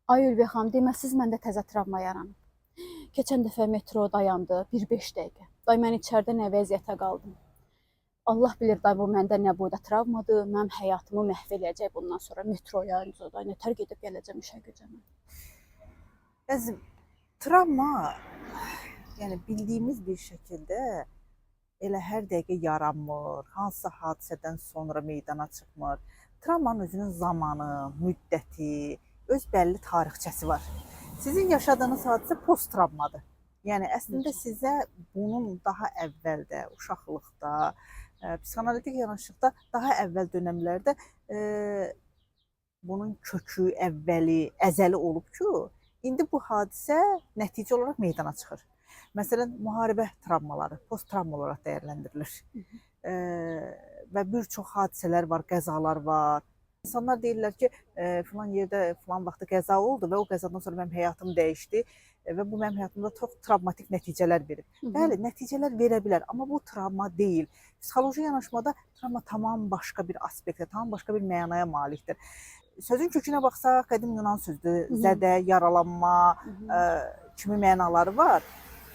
Ay Ülviyə xanım, deməsiz məndə təzə travma yaranıb. Keçən dəfə metro dayandı, bir 5 dəqiqə. Day mən içəridə nə vəziyyətə qaldım. Allah bilir day bu məndə nə boyda travmadır. Mənim həyatımı məhv eləyəcək bundan sonra metroya, day nətər gedib gələcəm işə gücə mən. Əzizim, travma, yəni bildiyimiz bir şəkildə elə hər dəqiqə yaranmır, hansısa hadisədən sonra meydana çıxmır. Travmanın özünün zamanı, müddəti, öz bəlli tarixçəsi var. Sizin yaşadığınız hadisə post-travmadır. Yəni əslində sizə bunun daha əvvəldə, uşaqlıqda, psixoanalitik yanaşıqda daha əvvəl dönəmlərdə bunun kökü, əvvəli, əzəli olub ki, indi bu hadisə nəticə olaraq meydana çıxır. Məsələn, müharibə travmaları post-travma olaraq dəyərləndirilir. Və bir çox hadisələr var, qəzalar var. İnsanlar deyirlər ki, filan yerdə filan vaxtda qəza oldu və o qəzadan sonra mənim həyatım dəyişdi və bu mənim həyatımda çox travmatik nəticələr verib. Bəli, nəticələr verə bilər, amma bu travma deyil. Psixoloji yanaşmada travma tamam başqa bir aspektə, tamam başqa bir mənaya malikdir. Sözün kökünə baxsaq, qədim Yunan sözdür, zədə, yaralanma kimi mənaları var.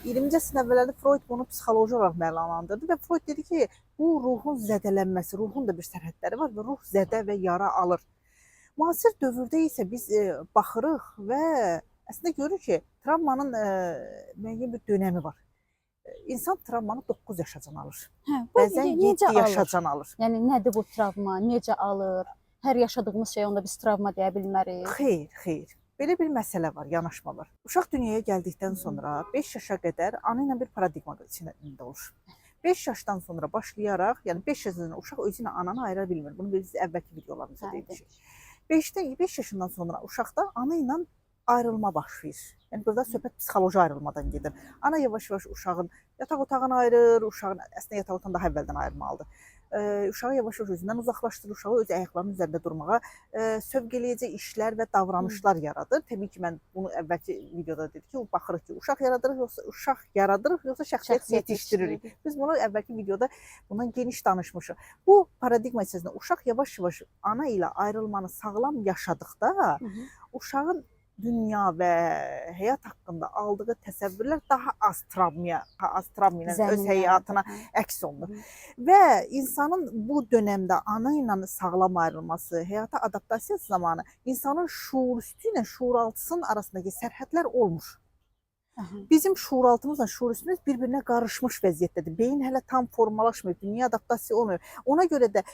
20-ci əsrin əvvəllərində Freud bunu psixoloji olaraq mənalandırdı və Freud dedi ki, bu ruhun zədələnməsi, ruhun da bir sərhədləri var və ruh zədə və yara alır. Müasir dövrdə isə biz baxırıq və əslində görürük ki, travmanın müəyyən bir dönəmi var. İnsan travmanı 9 yaşacan alır. Hə, bu Bəzən necə 7 alır? yaşacan alır. Yəni nədir bu travma? Necə alır? Hər yaşadığımız şey onda biz travma deyə bilmərik. Xeyr, xeyr. Belə bir məsələ var, yanaşma var. Uşaq dünyaya gəldikdən sonra 5 yaşa qədər ana ilə bir paradigma içində olur. 5 yaşdan sonra başlayaraq, yəni 5 yaşından uşaq özü ilə ananı ayıra bilmir. Bunu biz əvvəlki videolarımızda demişik. 5 yaşından sonra uşaqda ana ilə ayrılma başlayır. Yəni burada söhbət psixoloji ayrılmadan gedir. Ana yavaş-yavaş uşağın yataq otağını ayırır, uşağın əslində yataq otağını daha əvvəldən ayırmalıdır. Uşağı yavaş-yavaş özündən uzaqlaşdırır, uşağı öz ayaqlarının üzərində durmağa sövq eləyəcək işlər və davranışlar yaradır. Təbii ki, mən bunu əvvəlki videoda dedik ki, baxırıq ki, uşaq yaradırıq yoxsa uşaq yaradırıq, yoxsa şəxsiyyət yetişdiririk. Biz bunu əvvəlki videoda bundan geniş danışmışıq. Bu paradigma içərisində uşaq yavaş-yavaş ana ilə ayrılmanı sağlam yaşadıqda uşağın dünya və həyat haqqında aldığı təsəvvürlər daha az travmaya, az travma ilə öz həyatına əks olunur. Və insanın bu dönəmdə ana ilə sağlam ayrılması, həyata adaptasiyası zamanı insanın şuurüstü ilə şuuraltısının arasındakı sərhədlər olmur. Bizim şuuraltımızla şuurüstümüz bir-birinə qarışmış vəziyyətdədir. Beyin hələ tam formalaşmır, dünya adaptasiya olmuyor. Ona görə də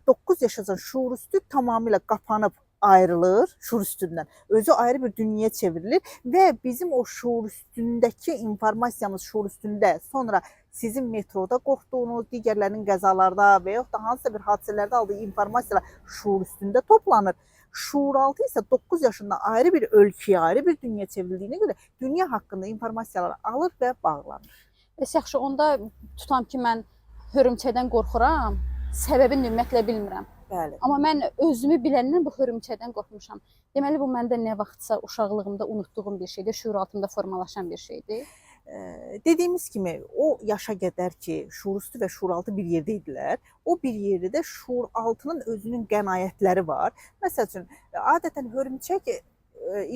9 yaşacan şuurüstü tamamilə qapanıb ayrılır şuurüstündən. Özü ayrı bir dünyaya çevrilir və bizim o şuurüstündəki informasiyamız şuurüstündə sonra sizin metroda qorxduğunuz, digərlərinin qəzalarda və yaxud da hansısa bir hadisələrdə aldığı informasiyalar şuurüstündə toplanır. Şuuraltı isə 9 yaşında ayrı bir ölkəyə, ayrı bir dünyaya çevrildiyinə görə dünya haqqında informasiyaları alır və bağlanır. Bəs yaxşı, onda tutam ki, mən hörümçəkdən qorxuram, səbəbini ümumiyyətlə bilmirəm. Bəli. Amma mən özümü biləndən bu hörümçəkdən qorxmuşam. Deməli bu məndə nə vaxtsa uşaqlığımda unutduğum bir şeydir, şuuraltımda formalaşan bir şeydir. Dediyimiz kimi o yaşa qədər ki, şuurüstü və şuuraltı bir yerdə idilər, o bir yerdə də şuuraltının özünün qənaətləri var. Məsəl üçün, adətən hörümçək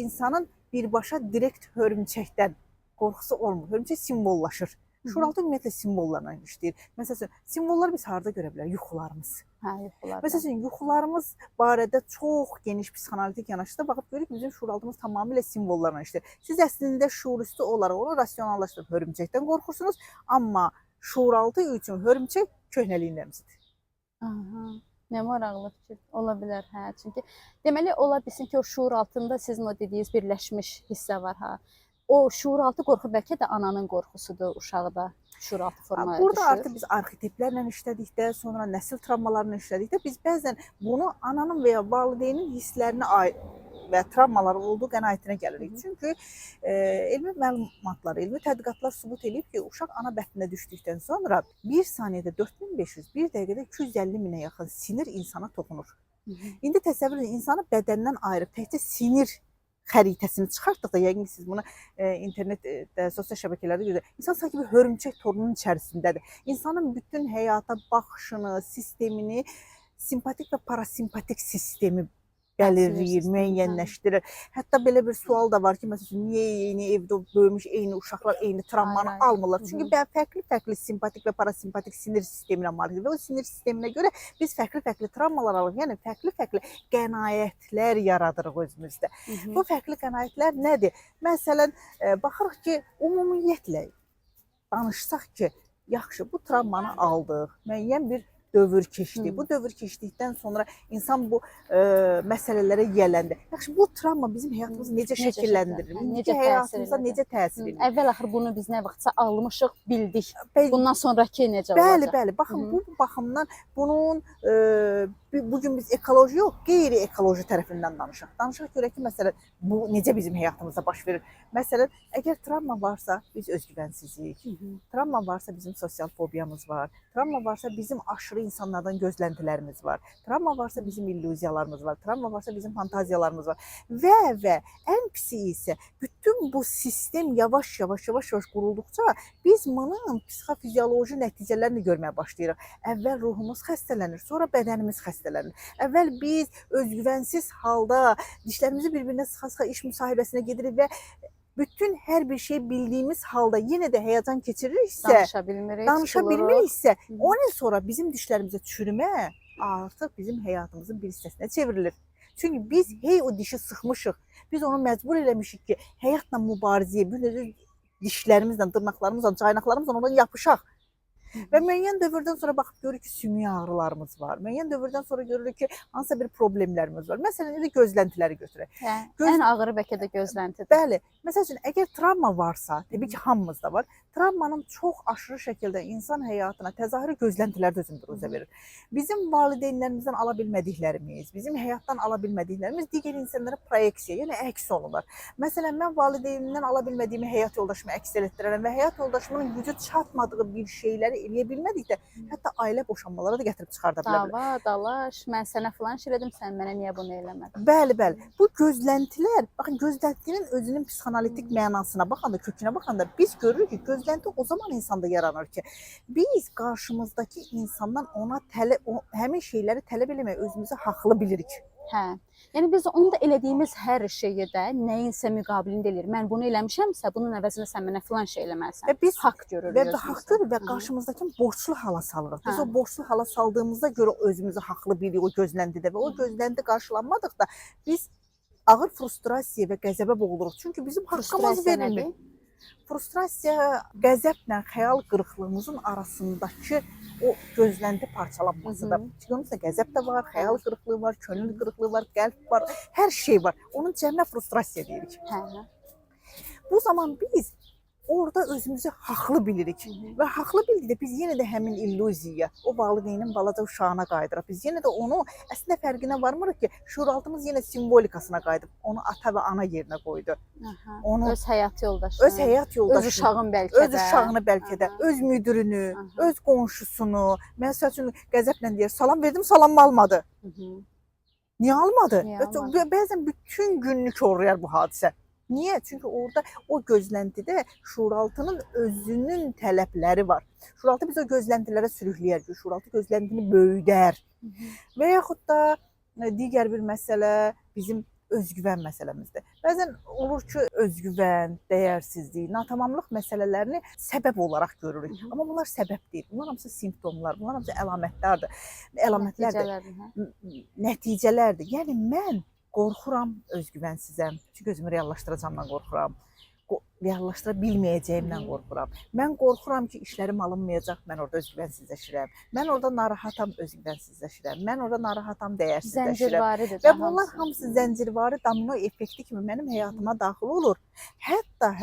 insanın birbaşa direkt hörümçəkdən qorxusu olmur. Hörümçək simvollaşır. Şuuraltı ümumiyyətlə simvollarla işləyir. Məsəl üçün, simvolları biz harda görə bilərik? Yuxularımız. Hə, yuxularda. Məsəl üçün, yuxularımız barədə çox geniş psixoanalitik yanaşıqda baxıb görürük ki, bizim şuuraltımız tamamilə simvollarla işləyir. Siz əslində şuurüstü olaraq onu rasionallaşdırıb hörümçəkdən qorxursunuz, amma şuuraltı üçün hörümçək köhnəliyin rəmzidir. Aha, nə maraqlı fikir. Ola bilər, hə. Çünki deməli ola bilsin ki, o şuuraltında sizin o dediyiniz birləşmiş hissə var, ha. O şuuraltı qorxu bəlkə də ananın qorxusudur uşaqda. Şuuraltı formaya Burada düşür. artıq biz arxetiplərlə işlədikdə, sonra nəsil travmalarla işlədikdə biz bəzən bunu ananın və ya valideynin hisslərinə aid və travmaları olduğu qənaətinə gəlirik. Çünki elmi məlumatlar, elmi tədqiqatlar sübut eləyib ki, uşaq ana bətninə düşdükdən sonra bir saniyədə 4500, bir dəqiqədə 250 minə yaxın sinir insana toxunur. İndi təsəvvür edin, insanı bədəndən ayırıb təkcə sinir xəritəsini çıxartdıqda, yəqin ki, siz bunu internetdə, sosial şəbəkələrdə görürsünüz. İnsan sanki bir hörümçək torunun içərisindədir. İnsanın bütün həyata baxışını, sistemini simpatik və parasimpatik sistemi Bəlirləyir, sistemi, hə. müəyyənləşdirir. Hətta belə bir sual da var ki, məsəl üçün niyə eyni evdə böyümüş eyni uşaqlar eyni travmanı Ayrı-ayrı. almırlar? Çünki fərqli-fərqli simpatik və parasimpatik sinir sisteminə malikdir və o sinir sisteminə görə biz fərqli-fərqli travmalar alırıq. Yəni fərqli-fərqli qənaətlər yaradırıq özümüzdə. Bu fərqli qənaətlər nədir? Məsələn, baxırıq ki, ümumiyyətlə danışsaq ki, yaxşı, bu travmanı aldıq, müəyyən bir dövr keçdi. Bu dövr keçdikdən sonra insan bu məsələlərə yiyələndi. Yaxşı, bu travma bizim həyatımızı necə şəkilləndirir? Necə həyatımıza necə təsir edir? Əvvəl axır bunu biz nə vaxtsa almışıq, bildik. Bundan sonrakı necə olacaq? Bəli, bəli. Baxın, bu baxımdan bunun bu gün biz ekoloji yox, qeyri-ekoloji tərəfindən danışaq. Danışaq görək ki, məsələn, bu necə bizim həyatımızda baş verir. Məsələn, əgər travma varsa, biz özgüvənsizlik. Travma varsa, bizim sosial fobiyamız var. Travma varsa, bizim aşırı insanlardan gözləntilərimiz var. Travma varsa, bizim illüziyalarımız var. Travma varsa, bizim fantaziyalarımız var. Və ən pisi isə bütün bu sistem yavaş-yavaş qurulduqca biz bunun psixofizioloji nəticələrini görməyə başlayırıq. Əvvəl ruhumuz xəstələnir, sonra bədənimiz xəstələnir. Əvvəl biz özgüvənsiz halda dişlərimizi bir-birinə sıxa-sıxa iş müsahibəsinə gedirik və bütün hər bir şey bildiyimiz halda yenə də həyəcan keçiririksə, danışa bilmiriksə, 10 il sonra bizim dişlərimizə çürümə artıq bizim həyatımızın bir hissəsinə çevrilir. Çünki biz hey o dişi sıxmışıq. Biz onu məcbur eləmişik ki, həyatla mübarizəyə, bütün dişlərimizlə, dırnaqlarımızla, caynaqlarımızla ondan yapışaq. Və müəyyən dövrdən sonra baxıb görürük ki, sümük ağrılarımız var. Müəyyən dövrdən sonra görürük ki, hansısa bir problemlərimiz var. Məsələn, indi gözləntiləri götürək. Hə, ən ağırı bəlkə də gözləntidir. Bəli. Məsəl üçün, əgər travma varsa, təbii ki, hamımızda var. Travmanın çox aşırı şəkildə insan həyatına təzahürü gözləntilər də özünü büruzə verir. Bizim valideynlərimizdən ala bilmədiklərimiz, bizim həyatdan ala bilmədiklərimiz digər insanlara proyeksiya, yəni əks olunur. Məsələn, mən valideynimdən ala bilmədiyimi həyat yoldaşıma əks etdirərəm və həyat yoldaşımın gücü çatmadığı bir şeyləri eləyə bilmədikdə, hətta ailə boşanmalara da gətirib çıxarda bilər. Dava, dalaş, mən sənə filan şey elədim, sən mənə niyə bunu eləmədin? Bəli, bəli. Bu gözləntilər, baxın, gözləntinin özünün psixoanalitik mənasına baxanda, kökünə baxanda biz görürük ki, gözlənti o zaman insanda yaranır ki, biz qarşımızdakı insandan ona həmin şeyləri tələb eləmək özümüzü haqlı bilirik. Hə. Yəni biz onda elədiyimiz hər şeyi də nəyinsə müqabilində eləyirik. Mən bunu eləmişəmsə, bunun əvəzinə sən mənə filan şey eləməlisən. Və biz haqq görürük. Və haqq görürük və qarşımızdakını borclu hala salırıq. Biz o borclu hala saldığımıza görə özümüzü haqlı bilirik o gözləntidə və o gözlənti qarşılanmadıqda biz ağır frustrasiya və qəzəbə boğuluruq. Çünki bizim haqqımız verilmir. Frustrasiya qəzəblə xəyal qırıqlığımızın arasındakı o gözlənti parçalanmasıdır. Çünki onun üstünə qəzəb də var, xəyal qırıqlığı var, könül qırıqlığı var, qəlb var, hər şey var. Onun cəminə frustrasiya deyirik. Hə. Bu zaman biz orada özümüzü haqlı bilirik. Və haqlı bildikdə biz yenə də həmin illüziyaya, o valideynin balaca uşağına qayıdırıq. Biz yenə də onu əslində fərqinə varmırıq ki, şuuraltımız yenə simvolikasına qayıdıb, onu ata və ana yerinə qoydu. Aha. Onu öz həyat yoldaşını, öz həyat yoldaşını, öz uşağın bəlkə də, öz uşağını bəlkə də, öz müdirini, öz qonşusunu. Məsəl üçün qəzəblə deyir, salam verdim, salamımı almadı. Niyə almadı? Niyə almadı? Bəzən bütün gününü korlayar bu hadisə. Niyə? Çünki orada o gözləntidə şuuraltının özünün tələbləri var. Şuuraltı biz o gözləntilərə sürükləyər, şuuraltı gözləntini böyüdər. Və yaxud da digər bir məsələ bizim özgüvən məsələmizdir. Bəzən olur ki, özgüvən, dəyərsizlik, natamamlıq məsələlərini səbəb olaraq görürük. Amma bunlar səbəb deyil. Bunlar hamısı simptomlar, bunlar hamısı əlamətlərdir. Əlamətlərdir. Nəticələrdir. Yəni mən qorxuram, özgüvənsizəm. Çünki özümü reallaşdıracağımdan qorxuram. Reallaşdıra bilməyəcəyimdən qorxuram. Mən qorxuram ki, işlərim alınmayacaq, mən orada özgüvənsizləşirəm. Mən orada narahatam, özgüvənsizləşirəm. Mən orada narahatam, dəyərsizləşirəm. Və bunlar hamısı zəncirvari domino effekti kimi mənim həyatıma daxil olur. Hətta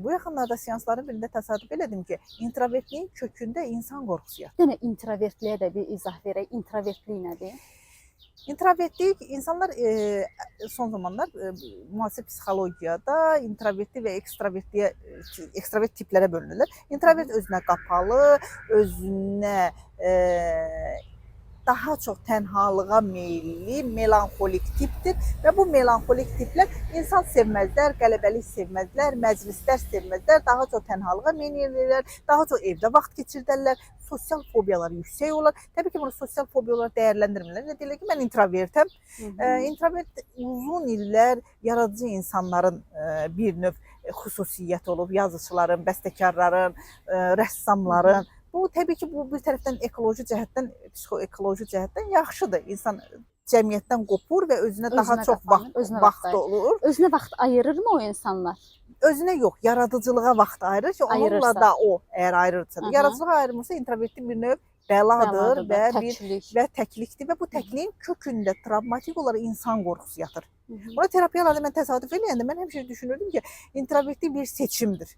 bu yaxınlarda seansların birində təsadüf elədim ki, introvertliyin kökündə insan qorxusu yatır. Yenə introvertliyə də bir izah verək. İntrovertlik nədir? İntrovertlik insanlar son zamanlar müasir psixologiyada introvertli və ekstravertliyə, ekstravert tiplərə bölünürlər. İntrovert özünə qapalı, özünə Daha çox tənhalığa meyilli, melanxolik tipdir və bu melanxolik tiplər insan sevməzlər, qələbəlik sevməzlər, məclislər sevməzlər, daha çox tənhalığa meyil edirlər, daha çox evdə vaxt keçirdərlər, sosial fobiyaları yüksək olar. Təbii ki, bunu sosial fobiya olaraq dəyərləndirmirlər. Nə deyirlər ki, mən introvertəm. İntrovert uzun illər yaradıcı insanların bir növ xüsusiyyəti olub, yazıçıların, bəstəkarların, rəssamların. Bu təbii ki, bu bir tərəfdən ekoloji cəhətdən, psixoekoloji cəhətdən yaxşıdır. İnsan cəmiyyətdən qopur və özünə daha Özünə çox qapanır, özünə vaxt vaxt olur. Özünə vaxt ayırırmı o insanlar? Özünə yox, yaradıcılığa vaxt ayırır ki, onunla Ayırırsa. da o əgər ayırırsa, yaradıcılığa ayırmırsa introvertlik bir növ bəladır və bir təklik. və təklikdir və bu təkliyin kökündə travmatik olaraq insan qorxusu yatır. Buna terapiyalarda mən təsadüf eləyəndə mən həmişə düşünürdüm ki, introvertlik bir seçimdir.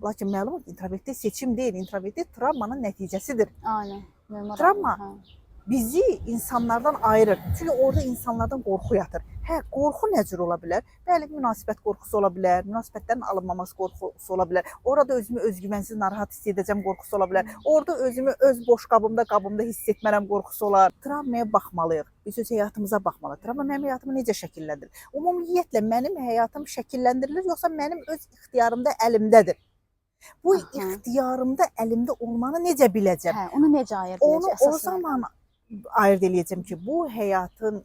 Lakin məlum ki, introvertlik seçim deyil, introvertlik travmanın nəticəsidir. Aynen. Memur Travma bizi insanlardan ayırır. Çünki orada insanlardan qorxu yatır. Hə, qorxu nə cür ola bilər? Bəli, münasibət qorxusu ola bilər, münasibətlərin alınmaması qorxusu ola bilər. Orada özümü özgüvənsiz, narahat hiss edəcəm qorxusu ola bilər. Orada özümü öz boş qabımda hiss etmərəm qorxusu olar. Travmaya baxmalıyıq. Biz öz həyatımıza baxmalıyıq. Travma mənim həyatımı necə şəkilləndirir? Ümumiyyətlə mənim həyatım şəkilləndirilir yoxsa mənim öz ixtiyarımda, əlimdədir? Bu ixtiyarımda, əlimdə olmanı necə biləcəm? Hə, onu necə ayırd Onu edəcək? o zaman ayırd eləyəcəm ki, bu həyatın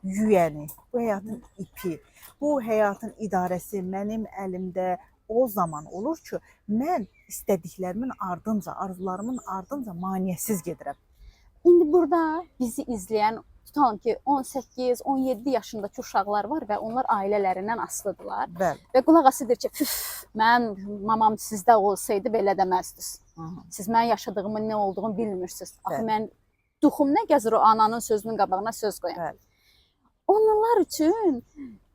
yüyəni, bu həyatın ipi, bu həyatın idarəsi mənim əlimdə o zaman olur ki, mən istədiklərimin ardınca, arzularımın ardınca maneəsiz gedirəm. İndi burada bizi izləyən, tutalım ki, 18, 17 yaşındakı uşaqlar var və onlar ailələrindən asılıdırlar. Bəli. Və qulaq asıdır ki, püf, mən mamam sizdə olsaydı belə deməzdiniz. Siz mənim yaşadığımın nə olduğunu bilmirsiniz. Axı Bəli. mən duxum nə gəzir o ananın sözünün qabağına söz qoyam. Bəli. Onlar üçün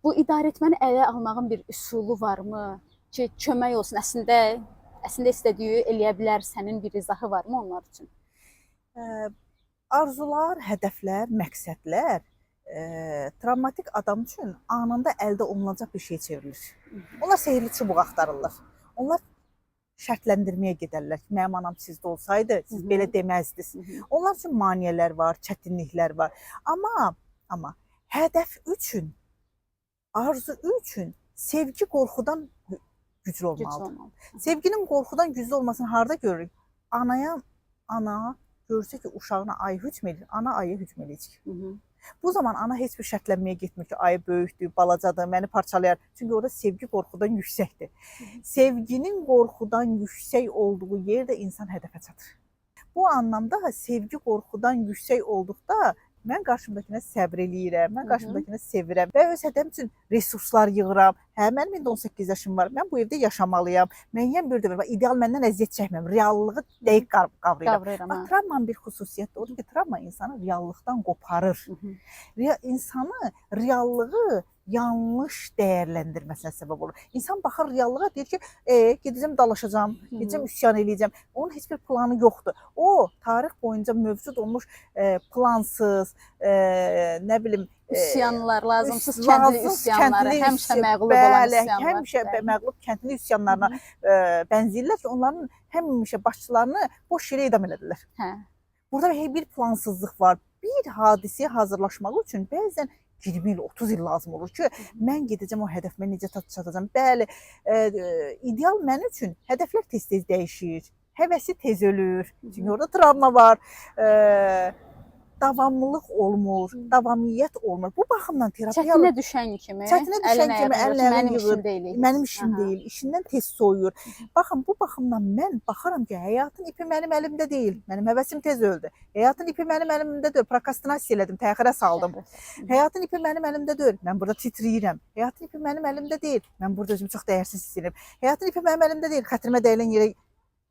bu idarəetməni ələ almağın bir üsulu varmı ki, kömək olsun? Əslində istədiyi eləyə bilər, sənin bir izahı varmı onlar üçün? Arzular, hədəflər, məqsədlər travmatik adam üçün anında əldə olunacaq bir şeyə çevrilir. Onlar sehirli çubuq axtarırlar. Onlar şərtləndirməyə gedərlər ki, mənim anam sizdə olsaydı, siz belə deməzdiniz. Onlar üçün maneələr var, çətinliklər var. Amma hədəf üçün, arzu üçün sevgi qorxudan güclü olmalıdır. Güclü olmalı. Sevginin qorxudan güclü olmasını harda görürük? Ana görsə ki, uşağına ayı hücum edir, ana ayı hücum eləyəcək. Bu zaman ana heç bir şərtlənməyə getmir ki, ayı böyükdür, balacadır, məni parçalayar. Çünki orada sevgi qorxudan yüksəkdir. Sevginin qorxudan yüksək olduğu yerdə insan hədəfə çatır. Bu anlamda sevgi qorxudan yüksək olduqda mən qarşımdakına səbr eləyirəm, mən qarşımdakını sevirəm və öz hədəfim üçün resurslar yığıram. Hə, mənim indi 18 yaşım var, mən bu evdə yaşamalıyam. Müəyyən bir dövr var, ideal məndən əziyyət çəkmirəm, reallığı dəqiq qavrayıram. Qavrayıram. Bax, travmanın bir xüsusiyyəti odur ki, travma insanı reallıqdan qoparır. İnsanı reallığı yanlış dəyərləndirməsinə səbəb olur. İnsan baxır reallığa, deyir ki, gedəcəm dalaşacağam, gedəcəm üsyan eləyəcəm. Onun heç bir planı yoxdur. O, tarix boyunca mövcud olmuş plansız, nə bilim, Üsyanlar, lazımsız kəndli üsyanları, həmişə məğlub olan üsyanlar. Həmişə məğlub kəndli üsyanlarına bənzəyirlər ki, onların həmişə başçılarını boş yerə edam elədilər. Hə. Burada bir plansızlıq var. Bir hadisəyə hazırlaşmaq üçün bəzən 20 il, 30 il lazım olur ki, mən gedəcəm o hədəfimə necə çatacağam. Bəli, ideal mənim üçün hədəflər tez-tez dəyişir, həvəsi tez ölür. Çünki orada travma var. Davamlılıq olmur, davamiyyət olmur. Bu baxımdan terapiya Çətinə düşən kimi, əlini mənim işim deyil. Mənim işim deyil, işindən tez soyuyur. Baxın, bu baxımdan mən baxıram ki, həyatın ipi mənim əlimdə deyil. Mənim həvəsim tez öldü. Həyatın ipi mənim əlimdə deyil. Prokrastinasiya elədim, təxirə saldım. Həyatın ipi mənim əlimdə deyil. Mən burada titrəyirəm. Həyatın ipi mənim əlimdə deyil. Mən burada özümü çox dəyərsiz hiss edirəm. Həyatın ipi mənim əlimdə deyil. Xətrimə dəyilən yerə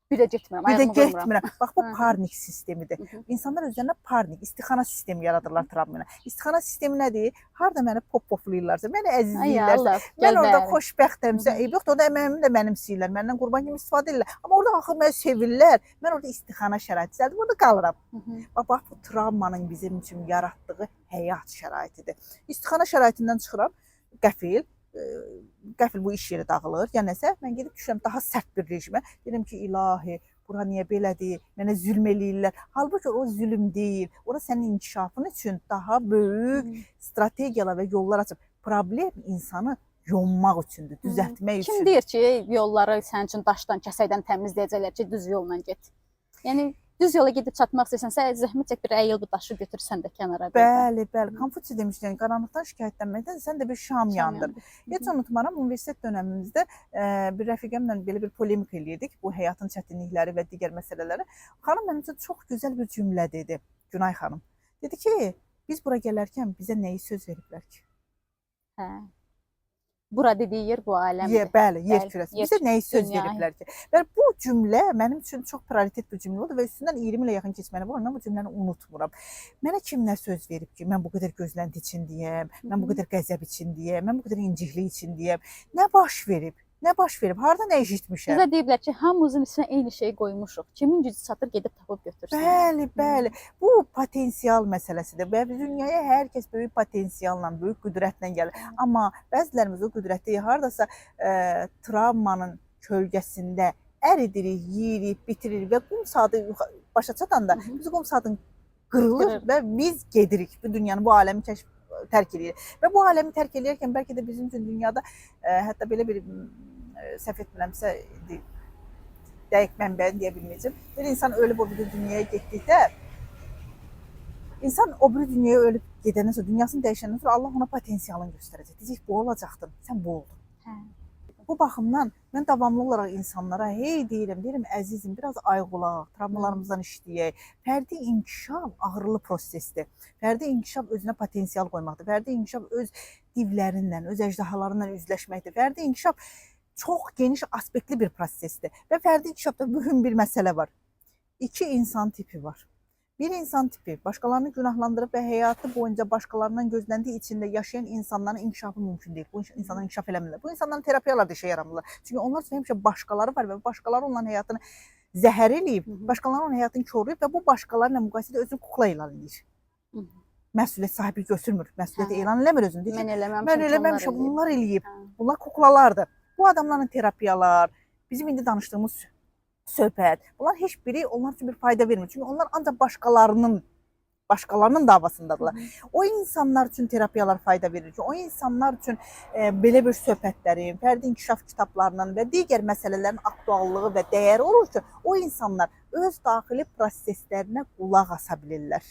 bir də getmirəm, bir də ayağımı qoymuram. getmirəm. Bax, bu parnik sistemidir. İnsanlar özlərinə parnik, istixana sistemi yaradırlar travma ilə. İstixana sistemi nədir? Harda məni pop-poplayırlarsa, məni əzizləyirlərsə, mən orada xoşbəxtəmsə, eyb yoxdur, orada əməyimi də mənimsəyirlər, məndən qurban kimi istifadə edirlər. Amma orada axı məni sevirlər, mən orada istixana şəraiti düzəldim, orada qalıram. Bax, bu travmanın bizim üçün yaratdığı həyat şəraitidir. İstixana şəraitindən çıxıram, qəfil bu iş yeri dağılır, ya nəsə, mən gedib düşürəm daha sərt bir rejimə. Deyirəm ki, ilahi, Bura niyə belədir? Mənə zülm eləyirlər. Halbuki o zülm deyil. Ora sənin inkişafın üçün daha böyük strategiyalar və yollar açıb. Problem insanı yonmaq üçündür, düzəltmək Kim üçündür. deyir ki, yolları sənin üçün daşdan, kəsəkdən təmizləyəcəklər ki, düz yolla get. Yəni düz yola gedib çatmaq istəyirsənsə, zəhmət çək bir əyil bu daşı götür sən də kənara qoy. Bəli, bəli. Konfutsi demişdi, yəni qaranlıqdan şikayətlənməkdən sən də bir şam yandır. Heç unutmaram, universitet dönəmimizdə bir rəfiqəmlə belə bir polemika eləyirdik bu həyatın çətinlikləri və digər məsələləri. Xanım mənim üçün çox gözəl bir cümlə dedi, Günay xanım. Dedi ki, biz bura gələrkən bizə nəyi söz veriblər ki? Hə. Bura dediyi yer bu aləmdir. Yer, bəli, yer Bəli, kürəsi. yer Bizə nəyi söz dünya. veriblər ki? Və bu cümlə mənim üçün çox prioritet bir cümlə oldu və üstündən 20 ilə yaxın keçməni var. Mən bu cümləni unutmuram. Mənə kim nə söz verib ki, mən bu qədər gözlənti içindəyəm, mən bu qədər qəzəb içindəyəm, mən bu qədər inciklik içindəyəm. Nə baş verib? Nə baş verib? Harda nə eşitmişəm? Bizə deyiblər ki, hamımızın içinə eyni şeyi qoymuşuq. Kimin gücü çatır gedib tapıb götürsün. Bəli, bəli. Bu potensial məsələsidir və dünyaya hər kəs böyük potensialla, böyük qüdrətlə gəlir. Amma bəzilərimiz o qüdrəti hardasa travmanın kölgəsində əridirik, yeyirik, bitiririk və qum saatı başa çatanda biz qum saatın qırılır və biz gedirik. Bu dünyanı, bu aləmi kəşf tərk edirik. Və bu aləmi tərk edərkən bəlkə də bizim üçün dünyada hətta belə bir səhv etmirəmsə indi dəqiq mənbəni deyə bilməyəcəm. Bir insan ölüb o biri dünyaya getdikdə insan o biri dünyaya ölüb gedəndən sonra, dünyasını dəyişəndən sonra Allah ona potensialını göstərəcək. Deyəcək bu olacaqdın, sən bu oldun. Hə. Bu baxımdan mən davamlı olaraq insanlara hey deyirəm, əzizim, biraz ayıq olaq, travmalarımızdan işləyək. Fərdi inkişaf ağrılı prosesdir. Fərdi inkişaf özünə potensial qoymaqdır. Fərdi inkişaf öz divlərindən, öz əjdahalarından üzləşməkdir. Fərdi inkişaf çox geniş aspektli bir prosesdir və fərdi inkişafda mühüm bir məsələ var. İki insan tipi var. Bir insan tipi başqalarını günahlandırıb və həyatı boyunca başqalarından gözlənti içində yaşayan insanların inkişafı mümkün deyil. Bu insanlar inkişaf eləmirlər. Bu insanların terapiyalar da işə yaramırlar. Çünki onlar üçün həmişə başqaları var və başqaları onların həyatını zəhər eləyib, başqaları onun həyatını korlayıb və bu başqaları ilə müqayisədə özünü kukla elan eləyir. Məsuliyyət sahibi götürmür, məsuliyyəti elan eləmir özünü. Deyir ki, Mən eləməmişəm. mən eləməmişəm, bunlar eləyib. Bunlar kuklalardır. Bu adamların terapiyalar, bizim indi danışdığımız söhbət, bunlar heç biri onlar üçün bir fayda vermir. Çünki onlar ancaq başqalarının davasındadırlar. O insanlar üçün terapiyalar fayda verir ki, o insanlar üçün belə bir söhbətlərin, fərdi inkişaf kitablarının və digər məsələlərin aktuallığı və dəyəri olur ki, o insanlar öz daxili proseslərinə qulaq asa bilirlər.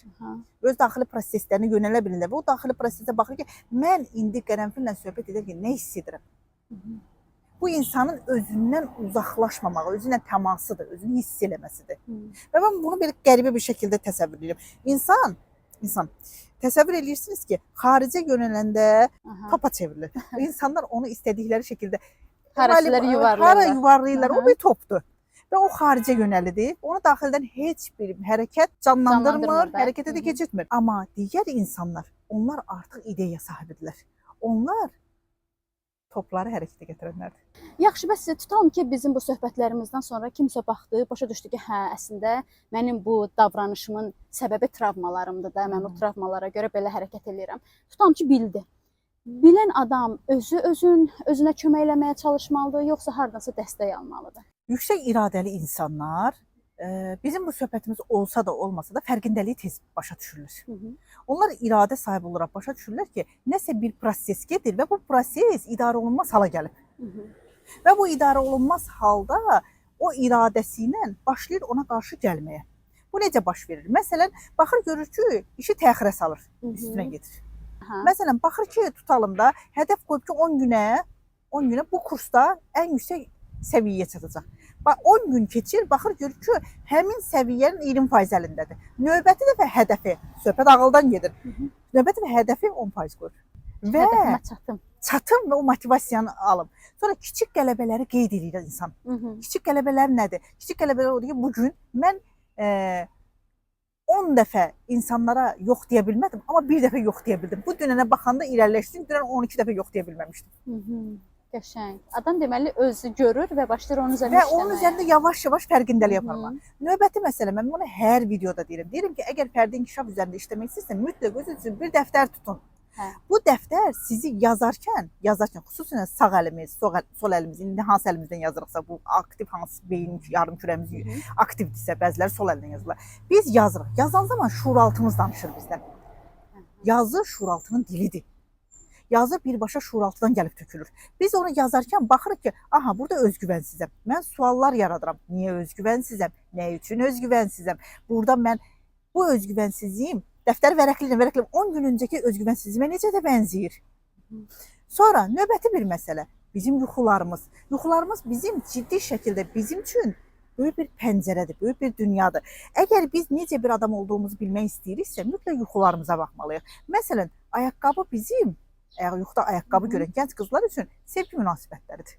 Öz daxili proseslərinə yönələ bilirlər və o daxili prosesə baxır ki, mən indi qərənfillə söhbət edərkən nə hiss edirəm? Bu insanın özündən uzaqlaşmamağı, özü ilə təmasıdır, özünü hiss eləməsidir. Və mən bunu belə qəribə bir şəkildə təsəvvür edirəm. İnsan təsəvvür edirsiniz ki, xaricə yönələndə topa çevrilir. İnsanlar onu istədikləri şəkildə Hərəsilər yuvarlayırlar. Hara yuvarlayırlar. O bir topdur. Və o xaricə yönəlidir. Onu daxildən heç bir hərəkət canlandırmır, hərəkətə də keçirtmir. Amma digər insanlar, onlar artıq ideya sahibidirlər. Onlar topları hərəkətə gətirənlərdir. Yaxşı, bəs tutalım ki, bizim bu söhbətlərimizdən sonra kimsə baxdı, başa düşdü ki, hə, əslində mənim bu davranışımın səbəbi travmalarımdır da, mən bu travmalara görə belə hərəkət eləyirəm. Tutalım ki, bildi. Bilən adam özü özünə kömək eləməyə çalışmalıdır, yoxsa hardansa dəstək almalıdır? Yüksək iradəli insanlar bizim bu söhbətimiz olsa da olmasa da fərqindəliyi tez başa düşürlər. Onlar iradə sahibi olaraq başa düşürlər ki, nəsə bir proses gedir və bu proses idarə olunmaz hala gəlib. Və bu idarə olunmaz halda o iradəsi ilə başlayır ona qarşı gəlməyə. Bu necə baş verir? Məsələn, baxır görür ki, işi təxirə salır, üstünə gedir. Məsələn, baxır ki, tutalım da, hədəf qoyub ki, 10 günə bu kursda ən yüksək səviyyəyə çatacaq. Bax, 10 gün keçir, baxır görür ki, həmin səviyyənin 20% əlindədir. Növbəti dəfə hədəfi, söhbət ağıldan gedir. Növbəti dəfə hədəfi 10% qoyur. Və hədəfimə çatım. Çatım və o motivasiyanı alım. Sonra kiçik qələbələri qeyd edir insan. Kiçik qələbələr nədir? Kiçik qələbələr odur ki, bugün mən 10 dəfə insanlara yox deyə bilmədim, amma bir dəfə yox deyə bildim. Bu dünənə baxanda irəliləşdim, dünən 12 dəfə yox deyə bilməmişdim. Qəşəng. Adam deməli özü görür və başlayır onun üzərində və işləməyə. Onun üzərində yavaş-yavaş fərqindəlik aparmaq. Növbəti məsələ, mən bunu hər videoda deyirəm. Deyirəm ki, əgər fərdi inkişaf üzərində işləmək istəyirsən, mütləq özünüz üçün bir dəftər tutun. Hə. Bu dəftər sizi yazarkən, xüsusən sağ əlimiz, sol əlimiz, indi hansı əlimizdən yazırıqsa, bu aktiv hansı beyin yarım kürəmiz aktivdirsə, bəziləri sol əldən yazırlar. Biz yazırıq. Yazan zaman şuuraltımız danışır bizdən. Yazı şuuraltının dilidir. Yazı birbaşa şuuraltıdan gəlib tökülür. Biz onu yazarkən baxırıq ki, aha, burada özgüvənsizəm. Mən suallar yaradıram. Niyə özgüvənsizəm? Nə üçün özgüvənsizəm? Burada mən bu özgüvənsizliyim dəftər vərəqləyirəm 10 gün öncəki özgüvənsizliyimə necə də bənzəyir. Sonra növbəti bir məsələ, bizim yuxularımız. Yuxularımız bizim ciddi şəkildə bizim üçün böyük bir pəncərədir, böyük bir dünyadır. Əgər biz necə bir adam olduğumuzu bilmək istəyiriksə, mütləq yuxularımıza baxmalıyıq. Məsələn, ayaqqabı bizim, əgər yuxuda ayaqqabı görən gənc qızlar üçün sevgi münasibətləridir.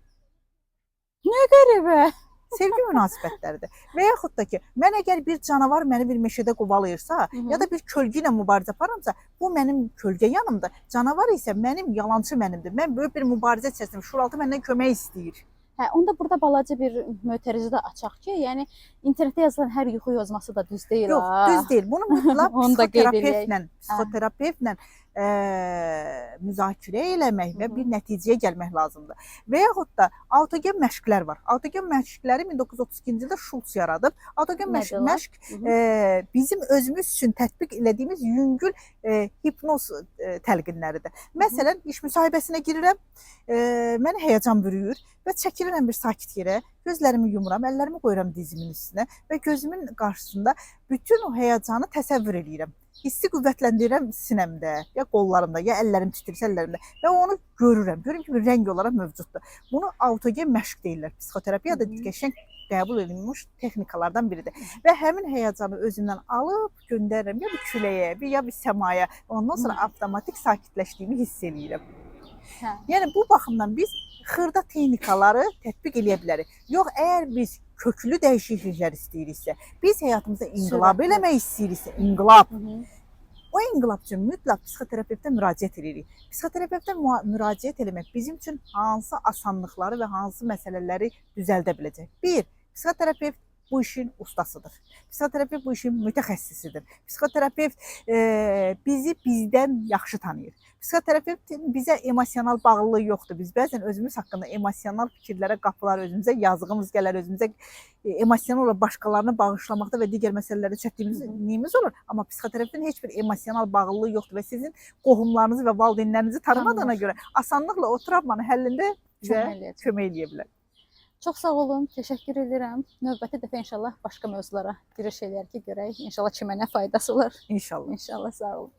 Nə qəribə. Sevgi münasibətləridir. Və yaxud da ki, mən əgər bir canavar məni bir meşədə qovalayırsa, ya da bir kölgə ilə mübarizə aparıramsa, bu mənim kölgə yanımdır. Canavar isə mənim yalançı mənimdir. Mən böyük bir mübarizə içərisindəyim. Şuuraltı məndən kömək istəyir. Hə, onda burada balaca bir mötərizə də açaq ki, yəni internetdə yazılan hər yuxu yozması da düz deyil. Yox, düz deyil. Bunu mütləq psixoterapevtlə müzakirə eləmək və bir nəticəyə gəlmək lazımdır. Və yaxud da autogen məşqlər var. Autogen məşqləri 1932-ci ildə Schultz yaradıb. Autogen məşq bizim özümüz üçün tətbiq elədiyimiz yüngül hipnoz təlqinləridir. Məsələn, iş müsahibəsinə girirəm, məni həyəcan bürüyür və çəkilirəm bir sakit yerə, gözlərimi yumuram, əllərimi qoyuram dizimin üstünə və gözümün qarşısında bütün o həyəcanı təsəvvür eləyirəm. Hissi qüvvətləndirirəm sinəmdə, ya qollarımda, ya əllərim titrəyirsə əllərimdə və onu görürəm. Görürəm ki, bir rəng olaraq mövcuddur. Bunu autogen məşq deyirlər. Psixoterapiyada qəşəng qəbul edilmiş texnikalardan biridir. Və həmin həyəcanı özümdən alıb göndərirəm ya bir küləyə, ya bir səmaya. Ondan sonra avtomatik sakitləşdiyimi hiss eləyirəm. Hə. Yəni bu baxımdan biz xırda texnikaları tətbiq eləyə bilərik. Yox, əgər biz köklü dəyişikliklər istəyiriksə, biz həyatımızda inqilab eləmək istəyiriksə, inqilab. O inqilab üçün mütləq psixoterapevtə müraciət edirik. Psixoterapevtə müraciət eləmək bizim üçün hansı asanlıqları və hansı məsələləri düzəldə biləcək? Bir, psixoterapevt bu işin ustasıdır. Psixoterapevt bu işin mütəxəssisidir. Psixoterapevt bizi bizdən yaxşı tanıyır. Psixoterapevtin bizə emosional bağlılığı yoxdur. Biz bəzən özümüz haqqında emosional fikirlərə qapılar, özümüzə yazığımız gələr, özümüzə emosional olaraq başqalarını bağışlamaqda və digər məsələlərdə çətinliyimiz olur. Amma psixoterapevtin heç bir emosional bağlılığı yoxdur və sizin qohumlarınızı və valideynlərinizi tanımadığına görə asanlıqla o travmanın həllində bizə kömək eləyə bilər. Çox sağ olun, təşəkkür edirəm. Növbəti dəfə inşallah başqa mövzulara giriş eləyər ki, görək inşallah kimə nə faydası olar. İnşallah. İnşallah, sağ olun.